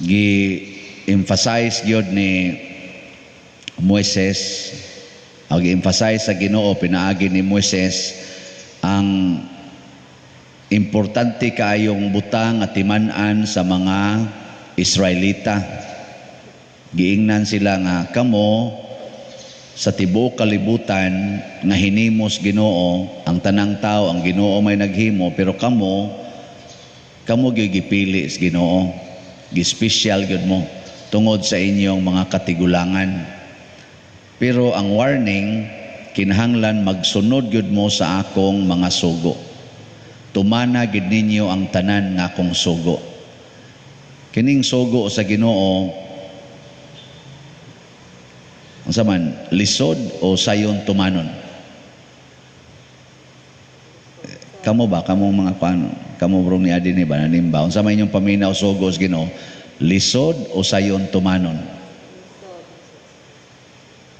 Gi-emphasize gyud ni Moises o gi-emphasize sa Ginoo pinaagi ni Moises ang importante kaayong butang nga timan-an sa mga Israelita. Giingnan sila nga kamo sa tibuok kalibutan nga hinimos Ginoo ang tanang tao, ang Ginoo may naghimo, pero kamo, kamo gyud gipili sa Ginoo, gi-special gyud mo tungod sa inyong mga katigulangan. Pero ang warning, kinahanglan magsunod gyud mo sa akong mga sugo, tumana gyud ninyo ang tanan nga akong sugo. Kining sugo sa Ginoo, unsa man, lisod o sayon tumanon? Kamo ba, kamong mga kuan, kamo brong ni adi ni ba nanimba, unsa man inyong paminaw, sugo sa Ginoo, lisod o sayon tumanon?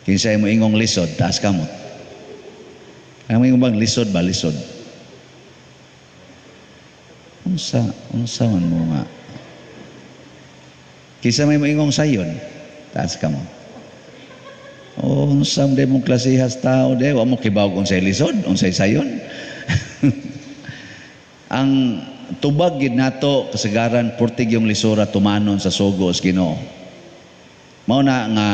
Kinsa mo ingong lisod, taas kamot. Ang mo ingong bang lisod ba, lisod? Unsa, unsa man mo nga? Kinsa may mo ingong sayon, taas kamot. Oh, unsa man mong klasehas tao de, wa mo kibaw kung unsay lisod, unsay sayon. Ang tubag gid nato kasagaran, purtig yung lisura tumanon sa sugo sa Ginoo. Mao na nga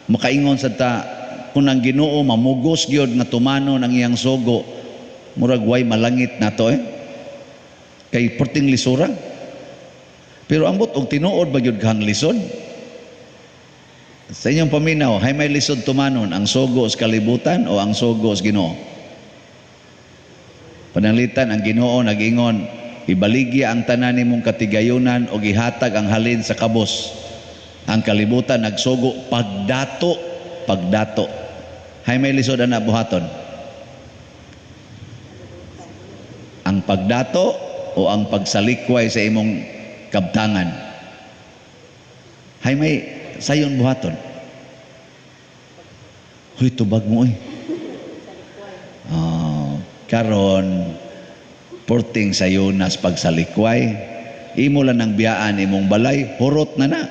makaingon sa ta kung ang Ginoo mamugos gyud nga tumanon ang iyang sugo, murag way malangit nato eh. Kay purting lisura. Pero ambot og tinuod ba gyud kang lisod? Sa inyong paminaw, hay may lisod tumanon, ang sugo sa kalibutan o ang sugo sa Ginoo? Pananglitan ang Ginoo nag-ingon, ibaligya ang tanan nimong katigayunan o gihatag ang halin sa kabos. Ang kalibutan nagsugo pagdato, pagdato. Hay may lisod ana buhaton? Ang pagdato o ang pagsalikway sa imong kabtangan? Hay may sayon buhaton? Huy, tubag mo eh. Oh, karon porting sayunas pagsalikway, imo lang ang biyaan imong balay, hurot na na.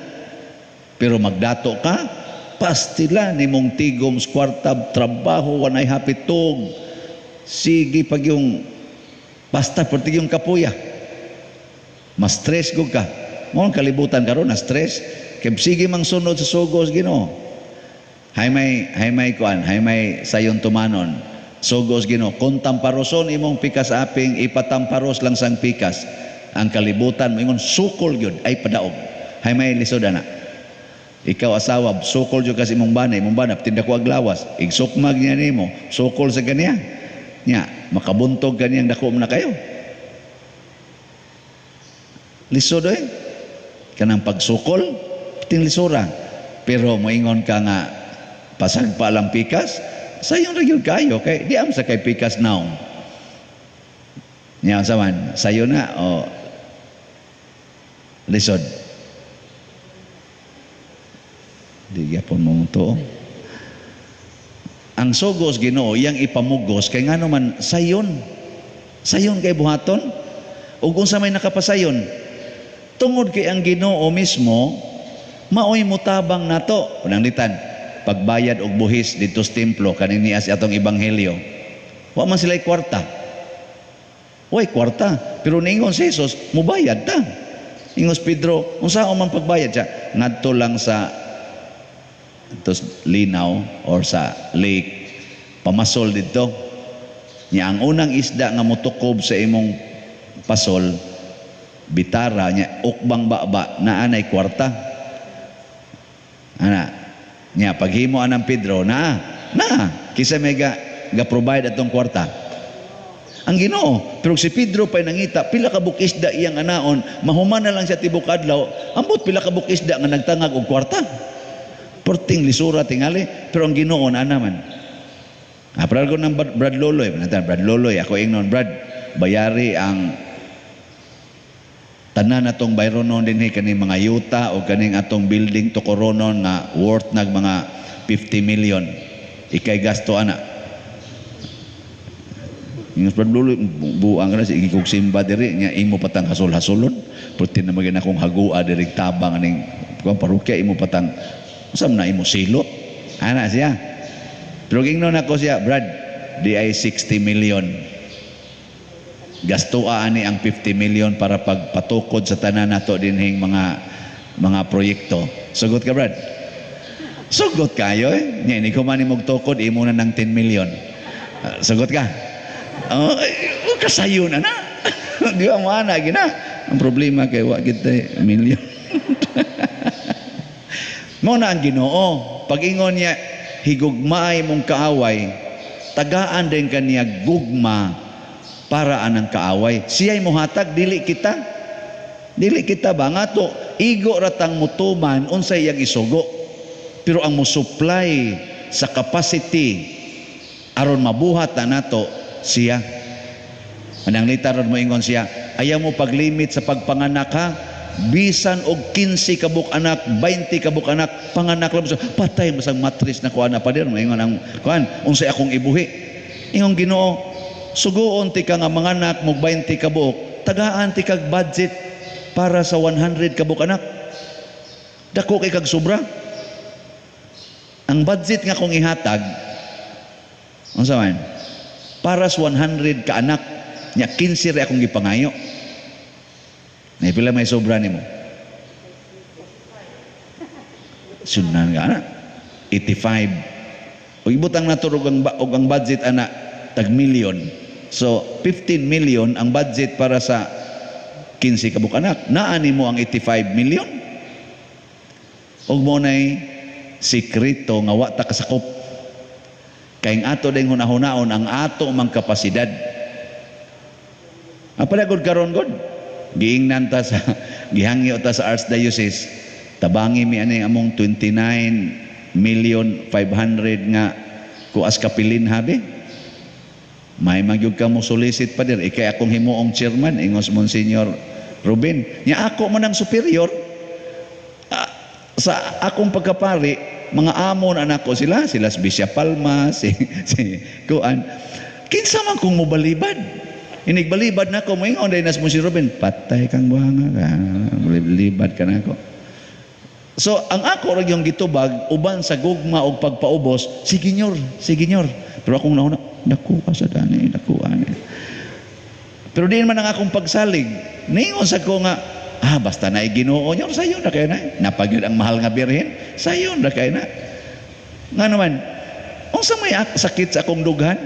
Pero magdato ka, pastila nimong tigom sa kwarta, trabaho, wanay hapitog. Sige pag yung basta porting yung kapuya. Ma-stress gud ka. Mo ang kalibutan karon na stress. Kay sige mang sunod sa sugos Ginoo. Hay may kuan, hay may sayon tumanon. Sugos Ginoo, kung tamparoson imong pikas aping, ipatamparos lang sang pikas. Ang kalibutan moingon sukol gyud ay padaog. Hay may lisod ana? Ikaw asawa, sukol jud kasi imong bana, imong bana tinda ko aglawas, igsukmag niya nimo, sukol sa kaniya. Nya, makabuntog kaniyang dako man na kayo. Lisod eh. Kanang pagsukol, ting lisura. Pero moingon ka nga pasagpa lang pikas, sayon ra gyud kayo kay di am sa kay pikas naong. Nya unsa man, sayo na o lisod? Di gyapon mo to. Ang sugos Ginoo iyang ipamugos kay ngano man sayon. Sayon kay buhaton. Ug unsa may nakapasayon? Tungod kay ang Ginoo mismo maoy mutabang nato. Pananglitan, pagbayad og buhis didto sa templo kaning niya sa atong ebanghelyo. Wa man sila'y kwarta. Way kwarta, pero niingon si Jesus, mubayad ta. Ingos Pedro, unsa man pagbayad siya? Ngadto lang sa tos linaw or sa lake, pamasol didto. Nya ang unang isda nga motukob sa imong pasol, bitara nya ukbang baba naa nay kwarta. Ana, nya paghimo anang Pedro, naa, naa kinsa may ga provide atong kwarta? Ang Ginoo. Pero si Pedro pa'y nangita pila ka buok isda iyang anaon, mahuman na lang siya tibok adlaw, ambot pila ka buok isda nga nagtangag og kwarta. Perting lisura tingali, pero ang Ginoo naa naman. Ah, brad ko ng Brad Loloy, panantan, Brad Loloy, ako ingnon, Brad, bayari ang tanan atong bayronon dinhi kaning mga yuta o kaning atong building to koronon nga worth nag mga 50 million. Ikay gasto ana. Ingos Brad Luloy, buang ka na, sige kog simba diri, nya imo patang hasol-hasolon. Pwede na magin akong hagua diri tabang aning kuan parokya, imo patang usam na imo silot. Ana siya. Pero gingnon ako siya, "Brad, di ay 60 million. Gastoa ani ang 50 million para pagpatukod sa tanan nato dinhing mga proyekto. Sugot ka, Brad?" Sugot kayo eh. Nya ini ko man imong tukod, imo na ng 10 million. Ah, sugot ka? Oh, eh, kasayo na na. Di ba mo ana gina? Ang problema kay wa kita million. Mo na ang Ginoo. Pag-ingon niya, higugmaay mong kaaway, tagaan din kaniya gugma para anang kaaway. Siya'y muhatag, dili kita. Dili kita ba? Nga to, igo ratang mutuman, unsay iyang isugo. Pero ang musupply sa capacity aron mabuhat na nato siya. Anang literal mo ingon siya, ayaw mo paglimit sa pagpanganak ha, bisan og 15 ka buok anak, 20 ka buok anak, panganak lang so, patay mo sang matris na kuan na pader, moingon ang kuan, unsay akong ibuhi. Ingon Ginoo, suguon ti ka nga manganak mo 20 ka buok, tagaan ti kag budget para sa 100 ka buok anak. Dako kay kag sobra. Ang budget nga kung ihatag, unsa man? Para sa 100 ka anak, nya 15 ra akong gipangayo. May pila may sobra nimo? Sunan ka ana. 85. Ug ibutang nato og ang budget ana tag million. So 15 million ang budget para sa 15 ka buok anak. Naa nimo ang 85 million. Ug mo nay sikreto nga wa ta kasakop. Kay ang ato ding hunahunaon ang ato mang kapasidad. Apala gud karon gud. Giingnan ta sa gihangyo ta sa Archdiocese, tabangi mi ani among 29 million 500 nga kuas kapilin habi. May magyug ka mo solicit pa dir, ikay akong himuong chairman, ingos Monsignor Ruben. Nya ako man ang superior. Ah, sa akong pagkapari, mga amo na anak ko sila, sila si Bisya Palma, si kuan. Kinsa man kung mobalibad? Inigbalibad na ako, moingon dahil nas mo si Ruben, patay kang buhanga ka, balibad ka na ako. So, ang ako ra yung gitubag, uban sa gugma og pagpaubos, sige nyor, sige nyor. Pero akong nauna, nakuha sa dani, nakuha ni. Pero di man ang akong pagsalig. Ningon sa ko nga, basta na Ginoo nyor, sayon na kayo na. Napagyud ang mahal nga birhen, sayon na kayo na. Nga naman, unsa may sakit sa akong dughan?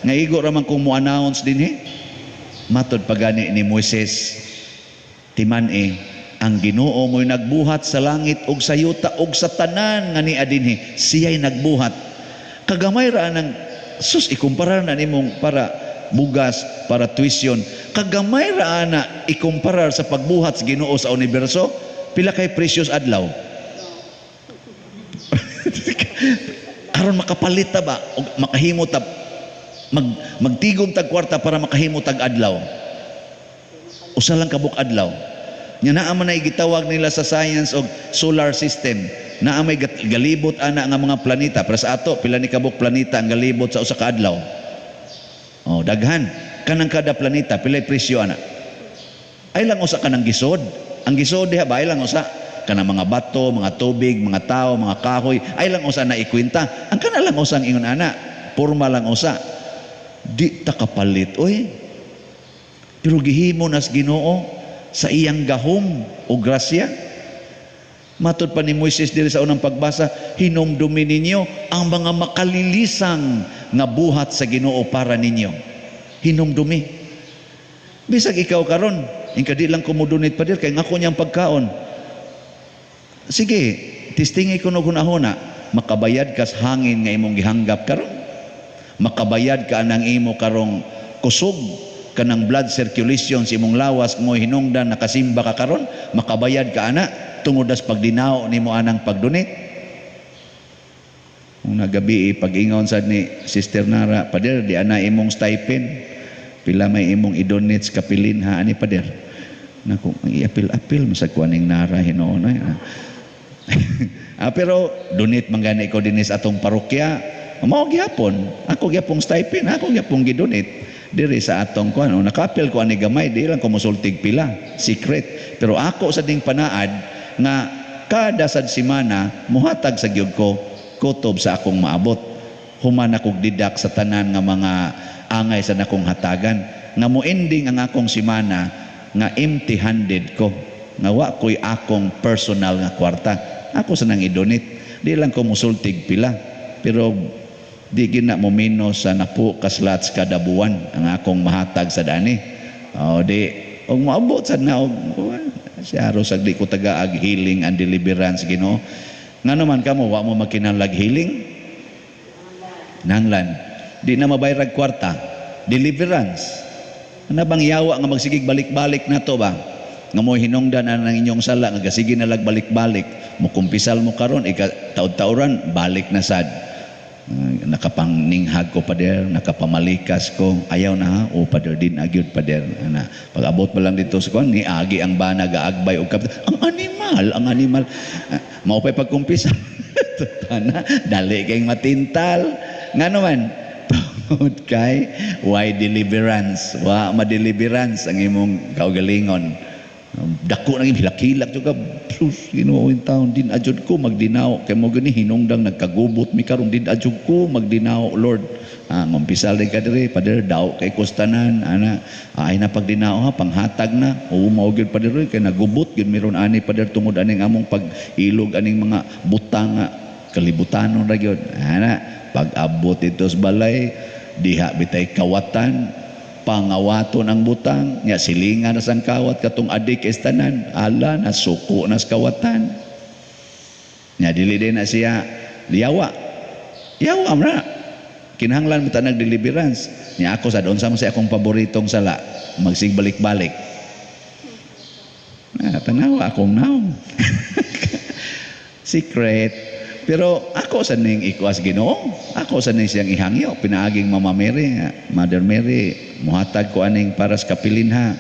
Nga igo ra man kong mo-announce dinhi. Matod pagani ni Moises, timan-e, ang Ginoo mo'y nagbuhat sa langit ug sa yuta ug sa tanan nga niya dinhi, siya'y nagbuhat. Kagamay ra nang sus ikumpara na nimong para bugas, para tuition. Kagamay ra na ikumpara sa pagbuhat sa Ginoo sa universo, pila kay precious adlaw. Aron makapalit ta ba og makahimo ta magtigom tag kwarta para makahimo tag adlaw. Usa lang kabuk adlaw. Nya naa man ay gitawag nila sa science og solar system. Naa may galibot ana nga mga planeta. Pero sa ato pila ni kabuk planeta ang galibot sa usa ka adlaw? Oh, daghan. Kanang kada planeta pilay presyo ana? Ay lang usa kanang gisod. Ang gisod diha ba ay lang usa kanang mga bato, mga tubig, mga tao, mga kahoy, ay lang usa na ikwenta. Ang kana lang usang ingon ana, porma lang usa. Di ta kapalit oy. Pero gihimo nas Ginoo sa iyang gahom o grasya. Matod pa ni Moises diri sa unang pagbasa, hinumdumi ninyo ang mga makalilisang nga buhat sa Ginoo para ninyo. Hinumdumi. Bisag ikaw karon, ingka di lang kumudunit pa dir kay ngako niyang pagkaon. Sige, testingi ko nog hunahuna, makabayad kas hangin nga imong gihanggap karon. Makabayad ka anang imo karong kusog kanang blood circulation sa imong lawas mo hinungdan nakasimba ka karon, makabayad ka ana tungod as pagdinao nimo anang pagdonate. Kung nagabi pag-ingon sad ni Sister Nara, pader di ana imong stipend, pila may imong i-donate sa kapilin ha ani pader. Nako, iapil-apil masag kuaning Nara hinuon ay. Pero donate man gani ko dinhi sa atong parokya. Mao gyapon, ako gyapong stipend, ako gyapong gidonate. Diri sa atong kuan, oh, nakapil ko ani gamay, di lang ko mosultig pila, secret. Pero ako sa ding panaad nga kada sad simana muhatag sa gyud ko kutob sa akong maabot. Human akong deduct sa tanan nga mga angay sa nakong hatagan nga mo ending ang akong simana nga empty-handed ko, nga wa ko'y akong personal nga kwarta. Ako sa nang i-donate, di lang ko musultig pila, pero di gina mo minus sa napo ka slots kada buwan ang akong mahatag sa dani. O di og moabot sad na og siya aros ag di ko tagaag healing and deliverance, Ginoo. Ngano man kamo wa mo makinahanglag healing? Nanglan di na mabayrag kwarta. Deliverance, ana bang yawa nga magsigig balik-balik na to ba, nga mo hinungdan ang inyong sala nga gasige na lag balik-balik, mo kumpisal mo karon, ika taud-tauran balik na sad. Nakapangninghag ko, pader, nakapamalikas ko, ayaw na ha o, pader, din agyud, pader. Ana, pag abot pa lang dito sa kuan, niagi ang bana, gaagbay og kap ang animal, ang animal. Ah, mao pay pagkumpisa na dali kay matintal. Ngano man? Tungod kay why deliverance, wa ma-deliverance ang imong kaugalingon. Dako nang hilak-hilak jud ka. Sus, Ginoo, in taon din ajud ko magdinaw kay mo gani hinungdang nagkagubot mi karon, din ajud ko magdinaw, Lord. Ah, ngumpisal din ka diri, pader, daw kay kustanan ana, ay na pagdinaw ha, panghatag na. Oo, mao gyud, pader, kay nagubot gyud miron ani, pader, tungod aning among pag-ilog aning mga butang nga kalibutanon ra gyud ana. Pag abot dito sa balay, diha bitay kawatan, pangawaton ang butang nya, silingan na sang kawat katong adik estanan, ala na suko na sa kawatan nya, dili din na siya yawa yawa man. Kinahanglan mo ta nag-deliverance nya. Ako sa doon sa mo sa akong paboritong sala, magsigbalik-balik na tanawa akong naong secret. Pero ako sa ning ikuas Ginoo, ako sa ning siyang ihangyo pinaaging Mama Mary, Mother Mary, muhatag ko aning para sa kapilin ha.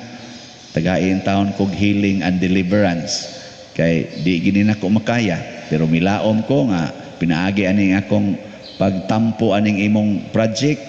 Tagain taon kog healing and deliverance. Kay di gini nako makaya, pero milaom ko nga pinaagi aning akong pagtampo aning imong project,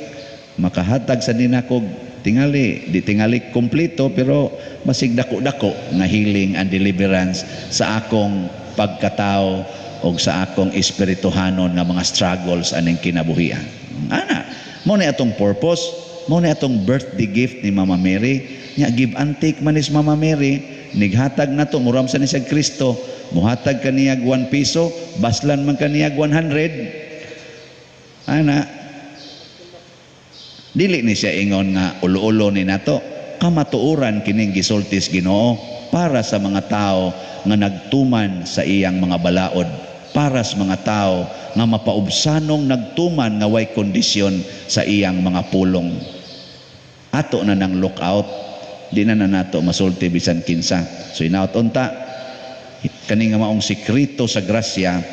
makahatag sa nina kog tingali, di tingali kompleto, pero basig dako-dako nga healing and deliverance sa akong pagkatao og sa akong espirituhanon nga mga struggles aning kinabuhian. Ana, mo ni atong purpose, mo ni atong birthday gift ni Mama Mary. Nya give and take man is Mama Mary, nighatag nato muram sa ni siya Kristo, muhatag kaniyag 1 piso, baslan man kaniyag 100. Ana, dili ni siya ingon nga ulo-ulo ni nato. Kamatuoran kining gisultis Ginoo para sa mga tao nga nagtuman sa iyang mga balaod, para sa mga tao nga mapaubsanong nagtuman nga way kondisyon sa iyang mga pulong. Ato na nang look out, di na na nato masulti bisan kinsa. So inaot unta kani nga maong sekreto sa grasya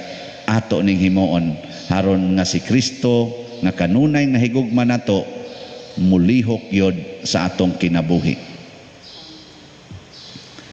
ato ning himuon haron nga si Kristo nga kanunay nga higugma nato mulihok yod sa atong kinabuhi.